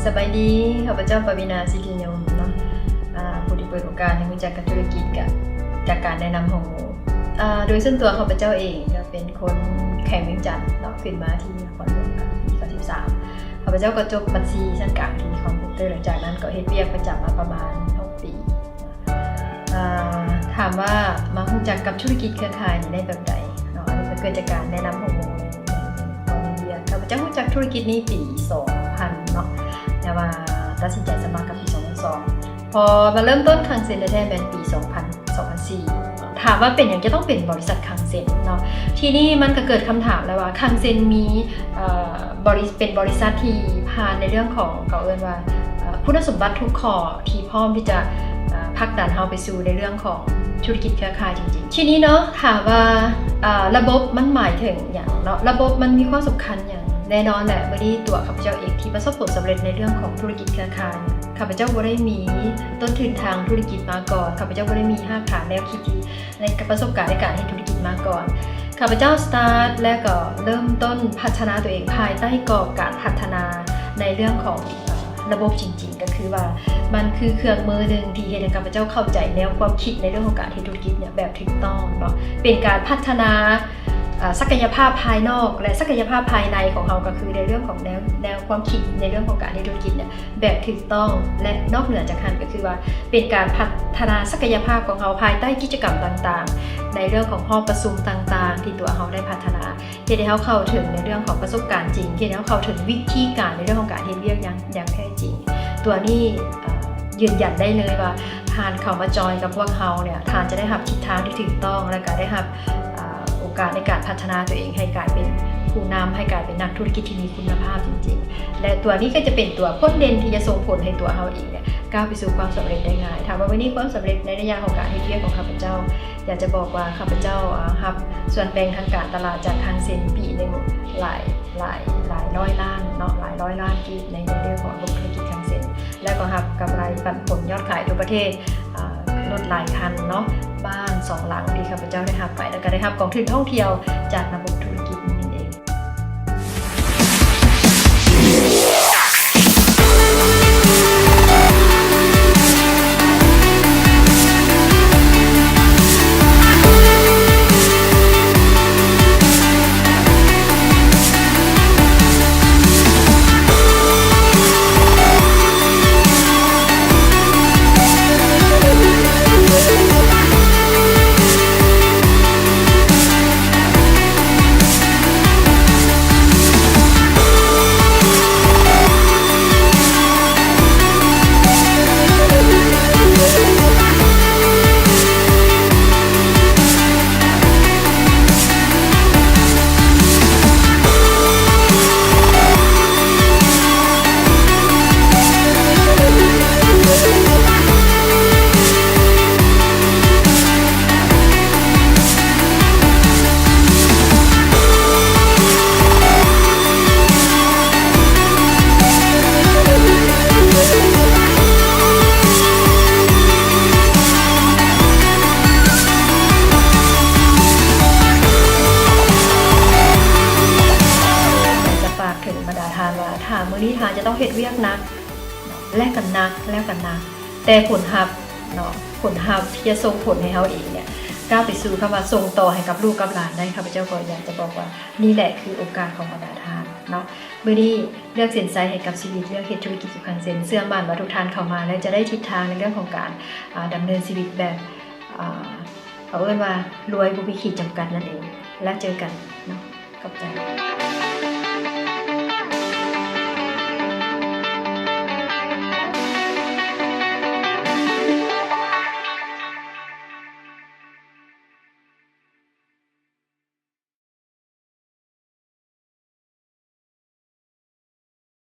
ສະບາຍດີ, ຂ້າພະເຈົ້າ ປະວີນາ ສິດທິຍົມ ເນາະ, ອາ ຜູ້ທີ່ເປີດໂອກາດໃຫ້ຮູ້ຈັກກັບທຸລະກິດກະຈາກການແນະນຳຂອງໝູ່. ອາ ໂດຍສ່ວນຕົວຂ້າພະເຈົ້າເອງກະເປັນຄົນແຂວງວຽງຈັນເນາະ, ຂຶ້ນມາທີ່ນະຄອນຫຼວງກະປີເກົ້າສິບສາມ. ຂ້າພະເຈົ້າກໍຈົບບັນຊີຊັ້ນກາງທີ່ຄອມພິວເຕີ, ຫຼັງຈາກນັ້ນກໍເຮັດວຽກປະຈຳມາປະມານຫົກປີ. ອ່າ ຖາມວ່າມາຮູ້ຈັກກັບທຸລະກິດເຄືອຂ່າຍນີ້ໄດ້ແບບໃດເນາະ? ອັນນີ້ກໍເກີດຈາກການແນະນຳຂອງໝູ່ໃນ ໃນ ໃນວຽກ. ຂ້າພະເຈົ້າຮູ້ຈັກທຸລະກິດນີ້ປີສອງພັນເນາະ, ແຕ່ວ່າຕັດສິນໃຈສະໝັກກັບປີສອງພັນສອງ. ພໍມາເລີ່ມຕົ້ນຄັງເຊັນແທ້ໆແມ່ນປີສອງພັນ ສອງພັນສີ່. ຖາມວ່າເປັນຫຍັງຈະຕ້ອງເປັນບໍລິສັດຄັງເຊັນເນາະ? ທີ່ນີ້ມັນກໍເກີດຄຳຖາມແລ້ວວ່າ ຄັງເຊັນມີ ເອີ ບໍລິ ເປັນບໍລິສັດທີ່ຜ່ານໃນເລື່ອງຂອງ ເຂົາເອີ້ນວ່າ ເອີ ຄຸນນະສົມບັດທຸກຂໍ້ທີ່ພ້ອມທີ່ຈະ ເອີ ຜັກດັນເຮົາໄປສູ່ໃນເລື່ອງຂອງທຸລະກິດເຄືອຂ່າຍຈິງໆ. ທີນີ້ເນາະ ຖາມວ່າ ເອີ ລະບົບມັນໝາຍເຖິງຫຍັງເນາະ? ລະບົບມັນມີຄວາມສຳຄັນຫຍັງ? ແນ່ນອນແຫຼະ ມື້ນີ້ຕົວຂ້າພະເຈົ້າເອງທີ່ປະສົບຜົນສຳເລັດໃນເລື່ອງຂອງທຸລະກິດເຄືອຂ່າຍ, ຂ້າພະເຈົ້າບໍ່ໄດ້ມີຕົ້ນທຶນທາງທຸລະກິດມາກ່ອນ, ຂ້າພະເຈົ້າບໍ່ໄດ້ມີຮາກຖານແນວຄິດທີ່ ໃນປະສົບການໃນການເຮັດທຸລະກິດມາກ່ອນ. ຂ້າພະເຈົ້າສະຕາດ ແລະ ກໍເລີ່ມຕົ້ນພັດທະນາຕົວເອງພາຍໃຕ້ກອບການພັດທະນາໃນເລື່ອງຂອງ ເອີ ລະບົບຈິງໆ, ກໍຄືວ່າມັນຄືເຄື່ອງມືໜຶ່ງທີ່ເຮັດໃຫ້ຂ້າພະເຈົ້າເຂົ້າໃຈແນວຄວາມຄິດໃນເລື່ອງຂອງການເຮັດທຸລະກິດເນຍແບບຖືກຕ້ອງເນາະ, ເປັນການພັດທະນາ ເອີ ສັກກະຍະພາບພາຍນອກ ແລະ ສັກກະຍະພາບພາຍໃນຂອງເຮົາ, ກໍຄືໃນເລື່ອງຂອງແນວ ແນວຄວາມຄິດໃນເລື່ອງຂອງການເຮັດທຸລະກິດເນຍ ແບບຖືກຕ້ອງ ແລະ ນອກເໜືອຈາກນັ້ນກໍຄືວ່າ ເປັນການພັດທະນາສັກກະຍະພາບຂອງເຮົາພາຍໃຕ້ກິດຈະກຳຕ່າງໆ ໃນເລື່ອງຂອງຫໍປະຊຸມຕ່າງໆ ທີ່ຕົວເຮົາໄດ້ພັດທະນາ, ເຮັດໃຫ້ເຮົາເຂົ້າເຖິງໃນເລື່ອງຂອງປະສົບການຈິງ, ເຮັດໃຫ້ເຮົາເຂົ້າເຖິງວິທີການໃນເລື່ອງຂອງການເຮັດວຽກຢ່າງ ຢ່າງແທ້ຈິງ. ຕົວນີ້ ເອີ ຢືນຢັນໄດ້ເລີຍວ່າ ທ່ານເຂົ້າມາຈອຍກັບພວກເຮົາເນຍ ທ່ານຈະໄດ້ຮັບທິດທາງທີ່ຖືກຕ້ອງ ແລະ ກໍໄດ້ຮັບ ເອີ ໂອກາດໃນການພັດທະນາຕົວເອງໃຫ້ກາຍເປັນຜູ້ນຳ, ໃຫ້ກາຍເປັນນັກທຸລະກິດທີ່ມີຄຸນນະພາບຈິງໆ ແລະ ຕົວນີ້ກໍຈະເປັນຕົວພົ້ນເດັ່ນທີ່ຈະສົ່ງຜົນໃຫ້ຕົວເຮົາເອງເນຍ ກ້າວໄປສູ່ຄວາມສຳເລັດໄດ້ງ່າຍ. ຖາມວ່າມື້ນີ້ຄວາມສຳເລັດໃນໄລຍະຂອງການເຮັດວຽກຂອງຂ້າພະເຈົ້າ, ຢາກຈະບອກວ່າຂ້າພະເຈົ້າ ເອີ ຮັບສ່ວນແບ່ງທາງການຕະຫຼາດຈາກຄັງເຊັນປີໜຶ່ງຫຼາຍ ຫຼາຍ ຫຼາຍຮ້ອຍລ້ານເນາະ, ຫຼາຍຮ້ອຍລ້ານກີບໃນ ໃນເລື່ອງຂອງລະບົບທຸລະກິດຄັງເຊັນ. ແລ້ວກໍຮັບກຳໄລປັນຜົນຍອດຂາຍທົ່ວປະເທດ ເອີ ລົດຫຼາຍຄັນເນາະ, ບ້ານສອງຫຼັງທີ່ຂ້າພະເຈົ້າໄດ້ຮັບໄປ, ແລ້ວກໍໄດ້ຮັບກອງທຶນທ່ອງທ່ຽວຈາກລະບົບທຸລະກິດນີ້ນັ້ນເອງ. ຢາກຈະຝາກເຖິງບັນດາທ່ານວ່າ ຖ້າມື້ນີ້ທ່ານຈະຕ້ອງເຮັດວຽກໜັກ ແລະ ກໍໜັກ ແລ້ວກໍໜັກ, ແຕ່ຜົນຮັບເນາະ, ຜົນຮັບທີ່ຈະສົ່ງຜົນໃຫ້ເຮົາເອງເນຍ ກ້າວໄປສູ່ຄຳວ່າສົ່ງຕໍ່ໃຫ້ກັບລູກກັບຫຼານໄດ້, ຂ້າພະເຈົ້າກໍຢາກຈະບອກວ່າ ນີ້ແຫຼະຄືໂອກາດຂອງບັນດາທ່ານເນາະ. ມື້ນີ້ເລືອກສິນໃຈໃຫ້ກັບຊີວິດ, ເລືອກເຮັດທຸລະກິດຢູ່ຄັງເຊັນ. ເຊື່ອໝັ້ນວ່າທຸກທ່ານເຂົ້າມາແລ້ວຈະໄດ້ທິດທາງໃນເລື່ອງຂອງການ ອາ ດຳເນີນຊີວິດແບບ ອາ ເຂົາເອີ້ນວ່າລວຍບໍ່ມີຂີດຈຳກັດນັ້ນເອງ. ແລ້ວເຈີກັນເນາະ. ຂອບໃຈ.